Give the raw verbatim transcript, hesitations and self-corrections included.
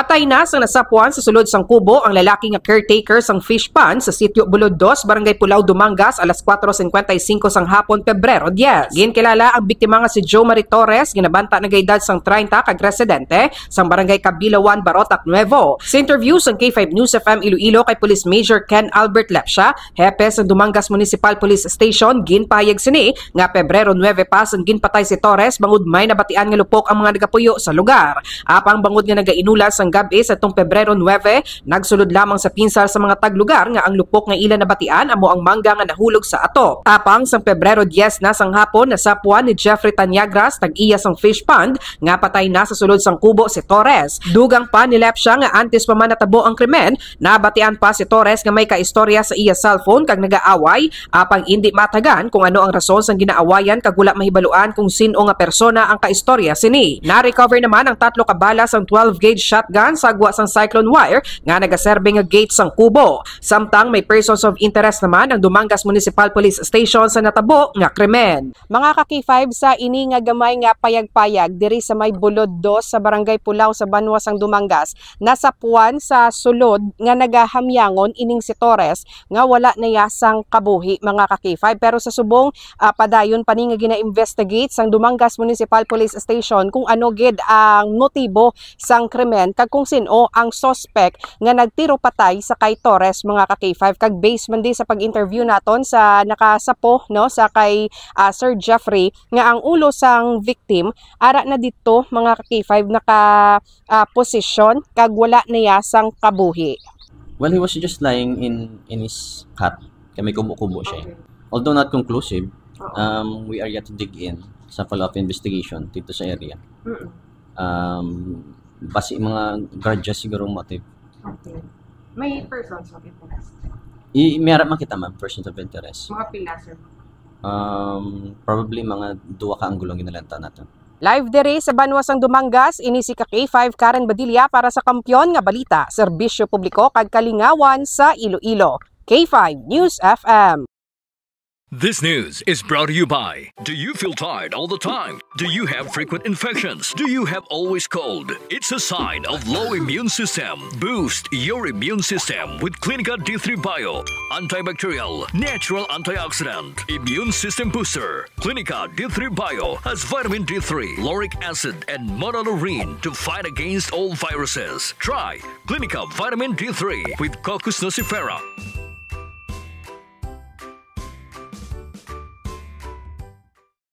Patay na sang nasapuan sa sulod sang kubo ang lalaki nga caretaker sang fish pond sa Sitio Bulod dos, Barangay Pulao, Dumangas, alas kuwatro singkwenta y singko sang hapon, Pebrero diyes. Ginkilala ang biktima nga si Joe Marie Torres, ginabanta nagaedad sang treinta, kag residente sang Barangay Kabilawan, Barotac Nuevo. Sa interview sang K five News F M Iloilo kay Police Major Ken Albert Lepcia, hepe sang Dumangas Municipal Police Station, ginpahayag sini nga Pebrero nuebe pa sang ginpatay si Torres bangod may nabatian nga lupok ang mga nagapuyo sa lugar. Apang bangod nga nagainulan sang gab-i sa tong Pebrero nuebe, nagsulod lamang sa pinsal sa mga taglugar nga ang lupok nga ila nabatian amo ang mangga nga nahulog sa atop. Apang sang Pebrero diyes na sang hapon, nasapuan ni Jeffrey Tanyagras, tag-iya sang fish pond, nga patay na sa sulod sang kubo si Torres. Dugang pa ni Lepcia nga antes pa man natabo ang krimen, nabatian pa si Torres nga may kaistorya sa iya cellphone kag nagaaway, apang indi matagan kung ano ang rason sang ginaawayan kag wala mahibaluan kung sin-o nga persona ang kaistorya sini. Na-recover naman ang tatlo ka bala sang twelve gauge shotgun sa agwa sang cyclone wire nga nagaserbe nga gate sang kubo. Samtang may persons of interest naman ang Dumangas Municipal Police Station sa natabo nga krimen. Mga ka-K five, sa ini nga gamay nga payag-payag diri sa may Bulod dos sa Barangay Pulao sa banwa sang Dumangas, nasapuan sa sulod nga nagahamyangon ining si Torres nga wala na iya sang kabuhi, mga ka-K five. Pero sa subong, ah, padayon pa ni nga gina-investigate sang Dumangas Municipal Police Station kung ano gid ang motibo sang krimen kag kung sin-o ang suspect nga nagtiro patay sa kay Torres, mga ka-K five. Kag based man di sa pag-interview naton sa nakasapo, no, sa kay, ah, Sir Jeffrey, nga ang ulo sang victim ara na didto, mga ka-K five, naka, ah, posisyon kag wala niya sang kabuhi. Well, he was just lying in in his hut. Kay may kubo-kubo siya. Eh. Okay. Although not conclusive, Oo. um, we are yet to dig in sa follow-up investigation dito sa area. Mm-mm. Um, basi mga grudges siguro ang motive. Okay. May persons of interest. I, may ara man kita, ma'am, persons of interest. Mga pila, sir? Um, probably mga duwa ka anggulo ang ginalantaw natin. Live diri sa banwa sang Dumangas, ini si ka K five Karen Badilla para sa Kampiyon nga Balita, Serbisyo Publiko kag Kalingawan sa Iloilo. K five News F M. This news is brought to you by. Do you feel tired all the time? Do you have frequent infections? Do you have always cold? It's a sign of low immune system. Boost your immune system with Clinica D three Bio. Antibacterial, natural antioxidant, immune system booster. Clinica D three Bio has vitamin D three, lauric acid, and monolaurin to fight against all viruses. Try Clinica Vitamin D three with Cocos nucifera.